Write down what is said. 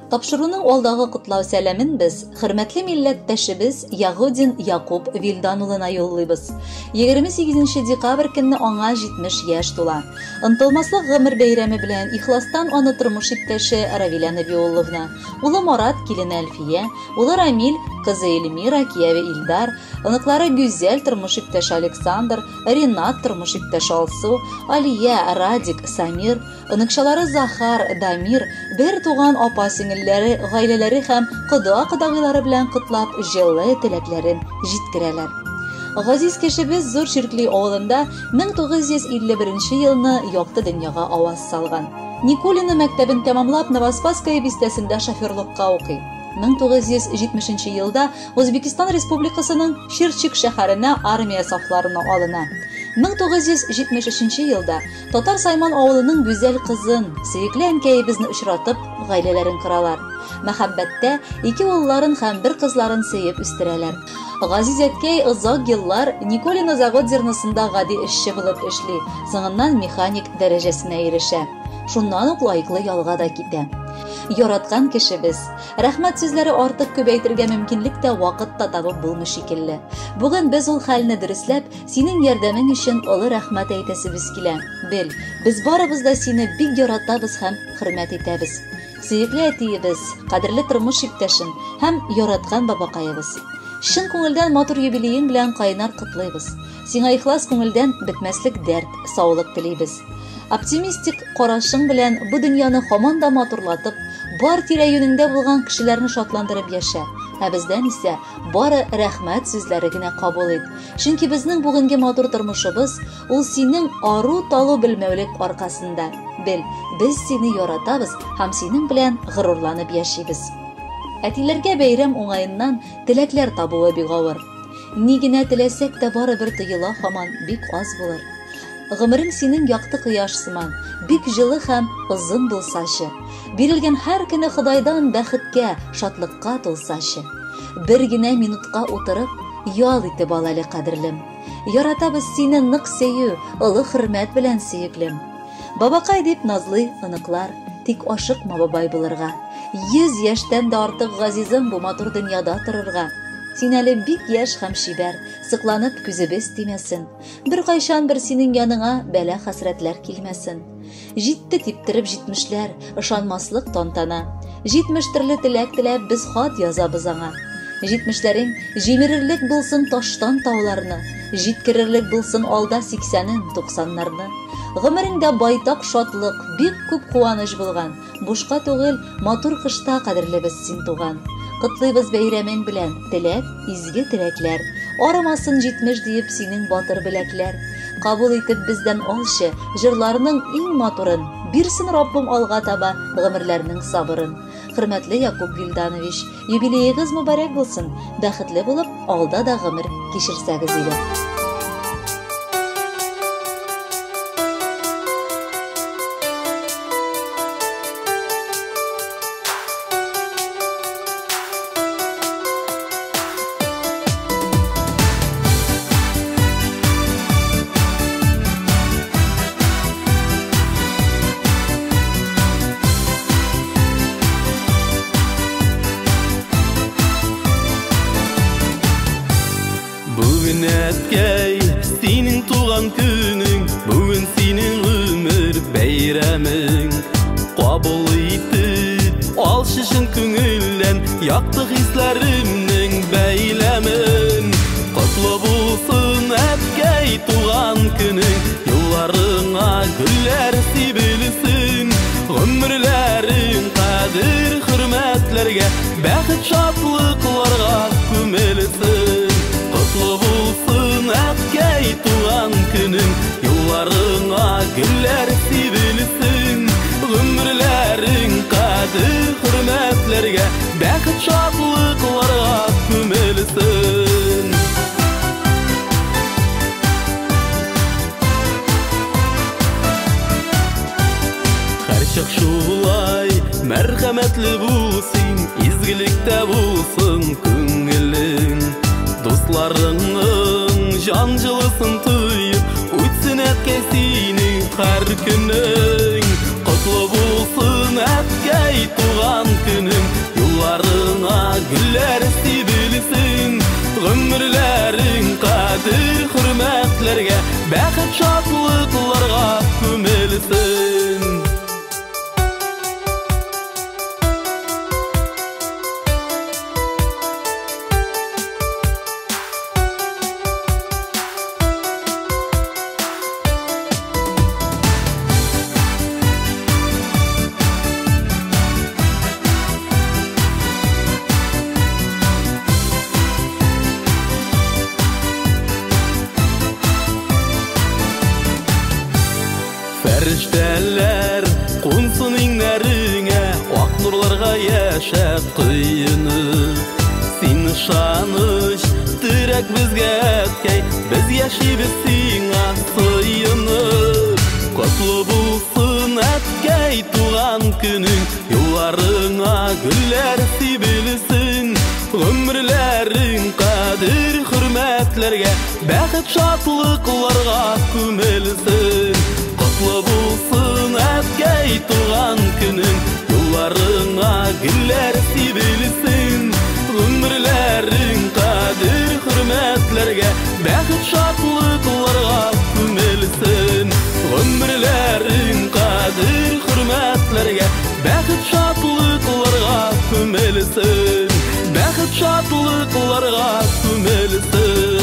Тапшыруның алдагы котлау сәламен без хөрмәтле милләттәшебез Ягудин Якуб Вилдан улына юллыйбыз. 28 декабрь көнне аңа 70 яшь тула. Онытылмаслык гомер бәйрәме белән ихластан аны тормыш иптәше Равилә Набиулловна, улы Марат, килене Әлфия, улы Рамил, кызы Эльмира, кияве Илдар, оныклары Гүзәл, тормыш иптәше Александр, Ренат, тормыш иптәше Алсу, Алия, Радик, Самир, Оныкчалары Захар, Дамир, бер туган апа-сеңелләре, гаиләләре һәм кода-кодагыйлары белән котлап, җылы теләкләрен җиткерәләр. Газиз кешебез Зур Чиркли авылында 1951 елны якты дөньяга аваз салган. Никулино мәктәбен тәмамлап, Новоспасская бистәсендә шоферлыкка укый. 1970 елда Узбекистан Республикасының Чирчик шәһәренә армия сафларына алына. 1973 елда Татар Сайман авылының гүзәл кызын, сөекле әнкәебезне очратып, гаиләләрен коралар. Мәхәббәттә ике улларын һәм бер кызларын сөеп үстерәләр. Газиз әткәй озак еллар Николино завод зерносында гади эшче булып эшли, соңыннан механик дәрәҗәсенә ирешә. Шуннан ук лаеклы ялга да китә. Яраткан кешебез. Рәхмәт сүзләре артык күп әйтергә мөмкинлек тә, вакыт та табып булмый шикелле. Бүген без ул хәлне дөресләп, Синең ярдәмең өчен олы рәхмәт әйтәсебез килә. Бел, без барыбыз да сине бик яратабыз һәм хөрмәт итәбез. Сөекле әтиебез, кадерле тормыш иптәшем һәм яраткан бабакаебыз. Чын күңелдән матур юбилеең белән кайнар котлыйбыз. Сиңа ихлас күңелдән бетмәслек дәрт, саулык телибез. Оптимистик карашың белән бу дөньяны һаман да матурлатып, бар тирә-юнеңдә булган кешеләрне шатландырып яшә. Ә бездән исә бары рәхмәт сүзләре генә кабул ит. Чөнки безнең бүгенге матур тормышыбыз ул синең ару-талу белмәүлек аркасында. Бел, без сине яратабыз һәм синең белән горурланып яшибез. Әтиләргә бәйрәм уңаеннан теләкләр табуы бик авыр. Ни генә теләсәк тә барыбер тоела һаман бик аз булыр. Гомерең синең якты кояш сыман, бик җылы һәм озын булсачы. Бирелгән һәр көне Ходайдан бәхеткә, шатлыкка тулсачы. Бер генә минутка утырып, ял итеп ал әле, кадерлем. Яратабыз сине нык сөю, олы хөрмәт белән, сөеклем. Бабакай дип назлый оныклар, тик ашыкма бабай булырга. 100 яшьтән дә артык газизым бу матур дөньяда торырга. Син әле бик яшь һәм чибәр, сокланып күзебез тимәсен. Беркайчан бер синең яныңа бәла-хәсрәтләр килмәсен. Җитте типтереп җитмешләр, ышанмаслык тантана. 70 төрле теләк теләп без хат язабыз аңа. Җитмешләрең җимерерлек булсын таштан тауларны, җиткерерлек булсын алда сиксәнен, туксаннарны. Гомереңдә байтак шатлык, бик күп куаныч булган. Бушка түгел, матур кышта кадерлебез син туган. Котлыйбыз бәйрәмең белән, теләк, изге теләкләр. Арымасын 70 диеп синең батыр беләкләр. Кабул итеп бездән алчы, җырларның иң матурын. Бирсен Раббым алга таба гомерләрнең сабырын. Хөрмәтле Якуб Вильданович, юбилеегыз мөбарәк булсын. Бәхетле булып, алда да гомер кичерсәгез иде. Бүген әткәй, синең туган көнең, бүген синең гомер бәйрәмең. Кабул итеп, алчы чын күңелдән якты хисләремнең бәйләмен. Котлы булсын, әткәй, туган көнең, юлларыңа гөлләр сибелсен. Гомерләрең кадер хөрмәтләргә, бәхет шатлыкларга күмелсен. Котлы булсын, әткәй, туган көнең, юлларыңа гөлләр сибелсен. Гомерләрең кадер хөрмәтләргә, бәхет шатлыкларга күмелсен. Һәрчак шулай мәрхәмәтле бул син, изгелектә булсын күңелең. Дусларыңның җан җылысын тоеп, үтсен әткәй синең һәр көнең. Котлы булсын, әткәй, әткәй, туган көнең. Юлларыңа гөлләр сибелсен, гомерләрең кадер хөрмәтләргә, бәхет шатлыкларга күмелсен. Фәрештәләр кунсын иңнәреңә, ак нурларга яшәп коенып. Син ышаныч, терәк безгә, әткәй, без яшибез сиңа сыенып. Котлы булсын, әткәй, туган көнең, юлларыңа гөлләр сибелсен. Гомерләрең кадер хөрмәтләргә, бәхет шатлыкларга күмелсен. Котлы булсын, әткәй, туган көнең, юлларыңа гөлләр сибелсен. Гомерләрең кадер хөрмәтләргә, бәхет шатлыкларга күмелсен. Гомерләрең кадер хөрмәтләргә, бәхет шатлыкларга күмелсен. Бәхет шатлыкларга күмелсен.